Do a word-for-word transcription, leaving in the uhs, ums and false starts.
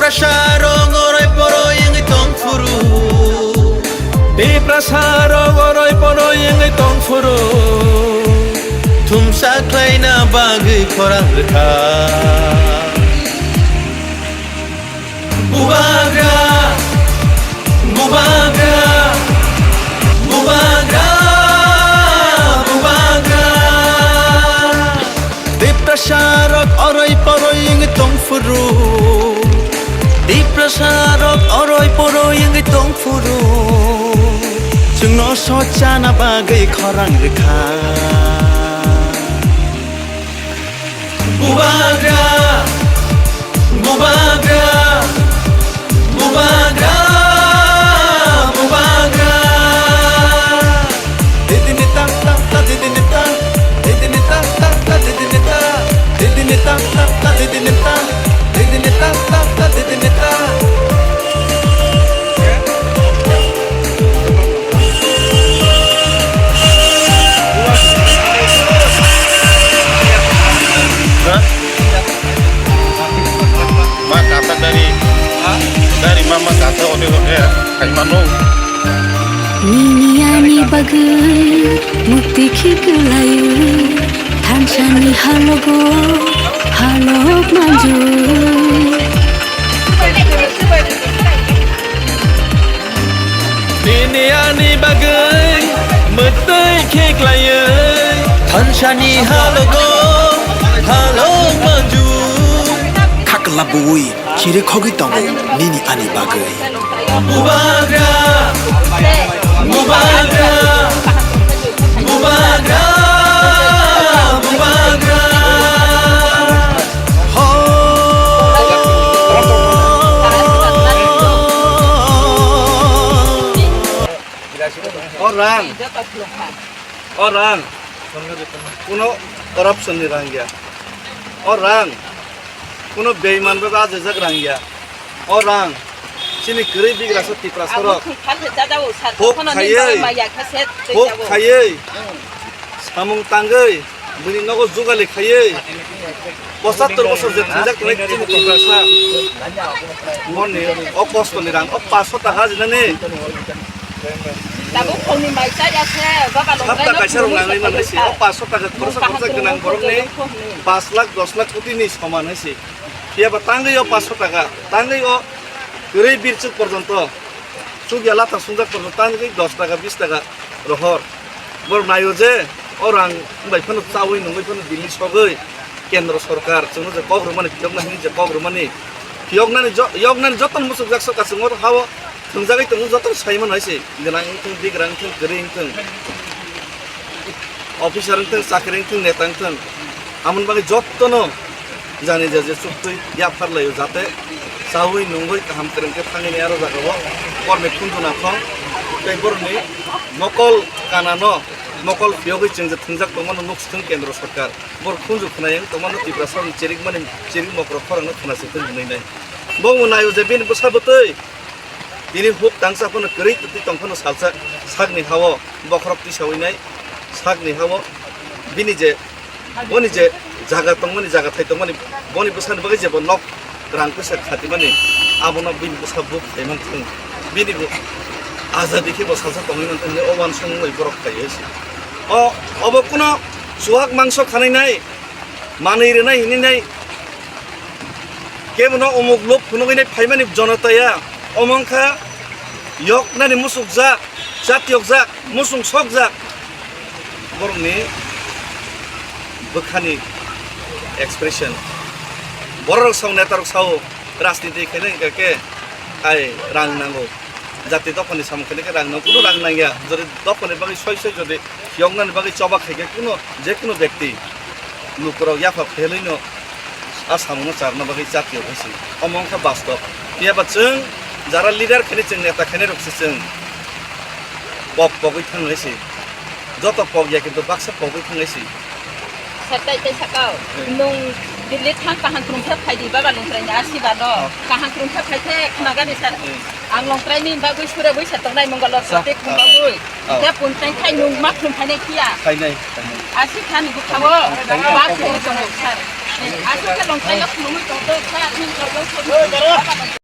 Tiprasa rok oroi poroi wngwi tong phuru. Tiprasa rok oroi poroi wngwi tong phuru. Thumsa khlaina bagwi khorang rwkha. Bubagra, bubagra, bubagra, bubagra. Tiprasa rok oroi poroi wngwi tong phuru. Tiprasa rok oroi poroi wngwi tong phuru. Chwngno sochana bagwi khorang rwkha. Bubagra, bubagra, bubagra, bubagra. Didini ta ta ta, didini ta, didini ta ta ta, didini ta, didini ta ta ta, didini ta, didini ta ta ta, didini ta. Ma kata dari, dari mama kata ode ode, hai mano. Nini ani bagwi mukti khiklaio, thansani halogo halok manjui. Nini ani bagwi mwtwi khe khlaiwi, thansani halogo halok manju. Khakla buwi khiri khogwi tongo nini ani bagwi. Bubagra, bubagra, bubagra, bubagra. O rang, o rang, kuno corruption ni rang ya. O rang, kuno beiman bai bajajak rang ya. O rang, chini kwrwi bigrasa Tiprasa rok. Hok khaiwi, hok khaiwi, samung tangwi, bini nogo jugali khaiwi, pochattor bosor je thwijak tongnai chini Tiprasa. Boni o kosto ni rang, o paanch sho taka jinani. Tabuk phone ni mai cha ya se, baba long. Sapta kaisa rok nangwi man hai se, o paanch sho taka khoroksa khoroksa gwnang borok ni paanch lakh, dos lakh koti ni soman hai se. Phiya ba tangwi o paanch sho taka, tangwi o kwrwi birchuk porjonto, chukya latha sungjak porjonto tangwi dos taka, bis taka rohor. Borok naio je o rang bai phano chawi nungwi phano Delhi sogwi kendro sorkar chwngno je kok rwmani phiyokna hini je kok rwmani phiyoknani jo-, yoknani jotono muchukjak sokha chwngno ha o thwngjagwi tongo jotono sai mano hai se gwnang wngthung bigrang wngthung kwrwi wngthung. Officer wngthung, chakri wngthung, neta wngthung, amoni bagwi jottono jani ja je chuktwi yapharlaio, jate chawi nungwi kaham kwrwng khe thangwi nai aro jagao borni khunju nakhong tei borokni mokol kanano mokol phiyogwi chwng je thwngjak tongmano nuk swthwng kendro sorkar. Borok khunju khwnai wng tongmano Tiprasani chirikmani chirik mokrok khorangno khwna swthwng hwnwi nai. Bo wng naio je bini bwsa bwtwi tini huk tangsa phano kwrwi twtwi tong phano salsa sakni ha-o bokhorok tisawi nai, sakni ha-o bini je, boni je jaga tongmani, jaga thai tongmani, boni bwsani bagwi je bo nok rang kwchak khatimani, abono bini bwsa buk khai manthung, bini bo azadi khe bo salsa tongwi manthung hinwi o uansukmung bai borok khai se. O, obo kuno chuwak mangso khanai nai, manwi rwnai hinwi nai, kebono umuk luk phunugwi nai phaimani jonotaya, omo wngkha yoknani muchukjak, chatiyokjak, muchung sokjak borokni bwkhani expression. Bororok sao, netarok sao, rajniti khaina hwnkha khe ai rang nango. Jati dophani samung khaina khe rang nango, kunu rang nangya. Jodi dophani bagwi soi soi jodi yoknani bagwi choba khaikhe kuno, je kuno bekti lukurok yapha phelwino a samungno charwna bagwi chatiyok hai se. Omo wngkha bastob. Phiya ba chwng jara leader khainai, chwng neta khainai rok se chwng pok pogwi thang hai se. Joto pok ya kintu baksa pogwi thang hai se. Sir, tai tai sakao. Hmm. Nwng Delhi thang kaham kwrwng khe phai di, baba Longtrai ni asibado. Oh. Kaham kwrwng khe phai khe khna gani sir. Hmm. Ang Longtrai ni bagwi sure bui sa tongnai Mangalore. Sa-, te khum ah. Bagwi. Oh. Khe pun tai khai nwng ma khum phainai phiya. Phainai, phainai. Asi kha ni bwkha o. Phainai. Ba khum tongo sir. Asi khe Longtrai o khum tong to sir.